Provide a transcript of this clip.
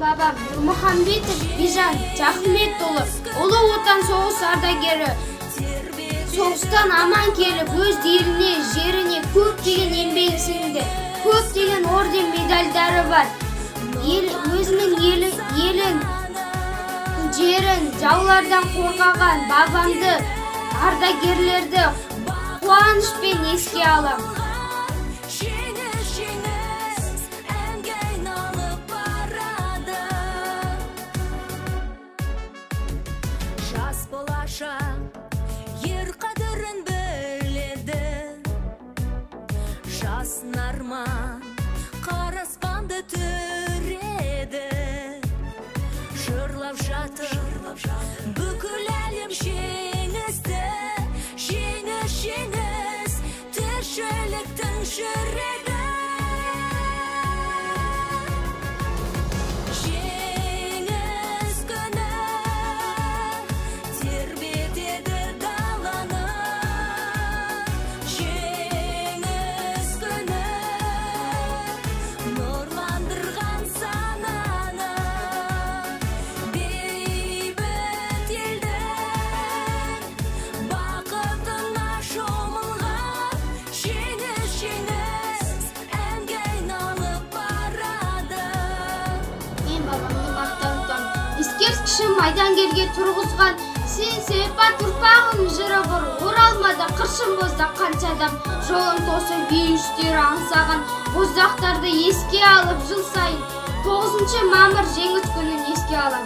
Бабам Нұрмұхамбетов Бижан Жахметұлы, Ұлы Отан соғыс ардагері. Соғыстан аман келіп, өз еліне, жеріне көптеген еңбек сіңді. Көптеген орден медальдары бар. Өзінің елін, жерін жаулардан қорғаған бабамды, ардагерлерді қуанышпен еске алам. Жеңіс, жеңіс, әнге айналып барады. Жас болашақ ер қадірін біледі. Жасын арман қара аспанды түреді. Жырлап жатыр бүкіл әлем жеңісті. Жеңіс, жеңіс, тіршіліктің жүрегі. Жеңіс күні тербетеді даланы. Жеңіс күні нұрландырған сананы. Бейбіт елдің бақытына шомылған. Жеңіс, жеңіс, әнге айналып барады. Мен бабамды мақтан тұтамын. Ескерткіші майдангерге тұрғызған. Сен сепат ұрпағым жыры бір. Оралмады қыршын боздақ қанша адам. Жолын тосып ел аңсаған. Боздақтарды еске алып жыл сайын 9 мамыр жеңіс күнін еске алам.